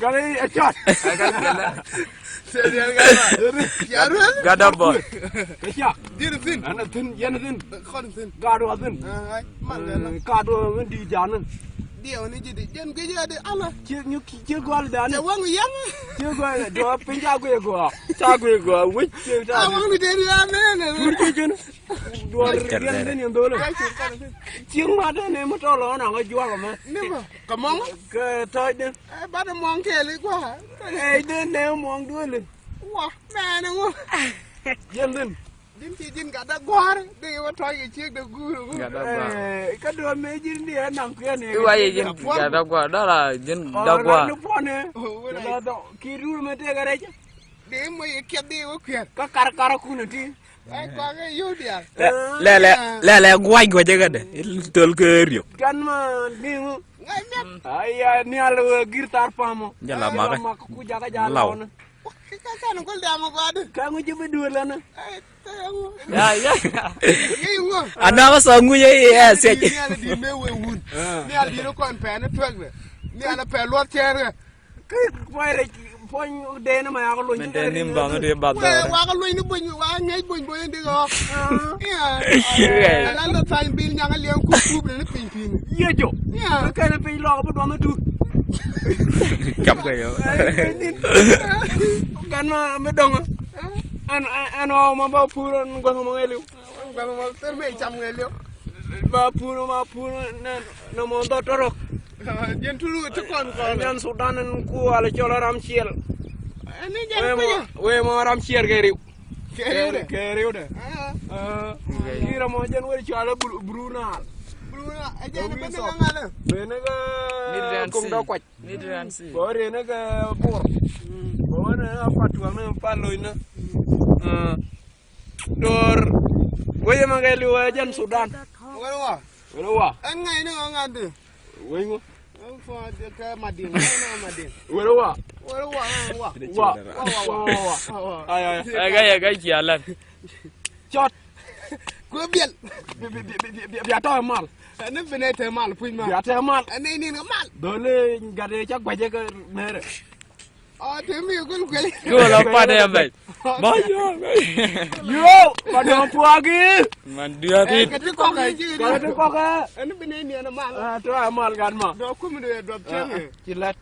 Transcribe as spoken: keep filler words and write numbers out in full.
Gani ɛ cɔt. Gada bɔ. Kä ca. Diɛn thi̱n. Ɛn thi̱n, yɛn thi̱n. Kɔn thi̱n. Gaat wa thi̱n. Ai, man gɛ la. Gaat wa min di janin. Diɛw ni ji̱ di. Jɛn guic ya di ala. Ci nyuk ci gɔl dani. Cɛ waŋ yɛn. Ci gɔl dɔ piny ca guic gɔa. Ca guic gɔa. Wic ci ca. A waŋ ni dee di la mɛn. Tur ci jin. Duɔr yɛn thi̱n yɛn dole. Ci ŋuat ni mi tɔl ɔn aŋa juak mɛ. Ni bɔ. Kɛ mɔŋ? Kɛ tɔcdɛ. Ɛ, bat ɛ mɔŋ kɛɛl i̱ gua̱a̱. Ɛ, dee nɛ mɔŋ duëli. Wa, mɛn iŋu. Jiɛn dhin. Din ci ji̱n gat dä gua̱a̱r, dee wä tɔc kɛ ciek dee guur iŋu. Gat dä gua̱a̱r. Ɛ, kä duɔ̱ɔ̱r mëë ji̱n diɛ naŋ kuɛn iŋu. Iwa yɛ ji̱n gat dä gua̱a̱r, dɔla ji̱n dä gua̱a̱r. Ni puɔ̱nɛ. Ɔ, wä la dɔ̱, ki duur mɛ tëëk ɛ rɛc. Dee mɔ yɛ kiɛth dee wä kuɛn. Kä kar kar kun ɛ ti. Lɛ lɛ lɛ lɛ guac guac ɛ kädɛ. Töl kɛ riok. Kɛn ma niŋu. Aya nial wee gir tar pamɔ. Jɛ la makɛ. Mak ku jakä ja law ni. Kɛ kɛ kɛn gol dam gɔadi. Kɛ ŋu ji̱ bi duel lɛ ni. Ya ya. Anɔk sɔ ŋu yɛ yɛ siɛc. Nial di me wee wun. Nial di ni kɔn pɛn ni tuɛk dɛ. Nial pɛ luɔt cɛɛr kɛ. Kä puɔ̱ny rɛc puɔ̱ny dee ni ma yak luny. Min dee ni baŋ dee bath. Wee wak luny ni buny wak ŋɛc buny buny di gɔ. Ala la thany bil nyaŋ a liɛŋ kup kup ni piny piny. Yie jo. Kä kɛn piny lɔk bi duɔm itu. Kam kɛ yɔ. Gan ma mi dɔŋ. Ɛn ɛn ɔ ma ba pur ɛn gɔn ma ŋɛliw. Ba pur ma pur nɛ nɛ mɔ dhɔ tɔrɔk. Jɛn tulu ti kɔn kɔn. Nyan Sudan in ku ala cɔl ram ciɛl. Wee mɔ ram ciɛl kɛ riw. Kɛ riw dɛ. Kɛ riw dɛ. Kira mɔ jɛn wee cɔl Brunal. Brunal. Jɛn bene kɛ ŋalɛ. Bene kɛ kum dɔ kuac. Bɛ wee rene kɛ bor. Bɛ wee rene kɛ patuam ni paloy ni. Dor. Wee ma kɛ liwɛ jɛn Sudan. Wee wa. Wee wa. Ɛn ŋa̱c ni ŋa̱c di. Wee ŋu. Ɛn fɔ di kɛ Madin. Ŋa̱c ni ŋa̱c Madin. Wee wa. Wee wa. Wa. Wa. Wa. Wa. Ay ay. Ay ay ay. Cɔt. Ku biɛl. Bia tɔ mal. Ɛn bi ne te mal puc mal. Bia tɛ mal. Ɛn ni ni mal. Dole gade ca guaje kɛ mere. Ɔ, te mi gul kuɛl. Kul a pat ɛ bɛc. Ba yo. Yo, ba dɔŋ puagi. Man diɔt it. Kɛ ti kɔkɛ ci. Kɛ ti kɔkɛ. Ɛn bi ne ni ɛn mal. A tɔ a mal gan ma. Dɔ kum do ɛ dɔp cɛŋ. Ci lat.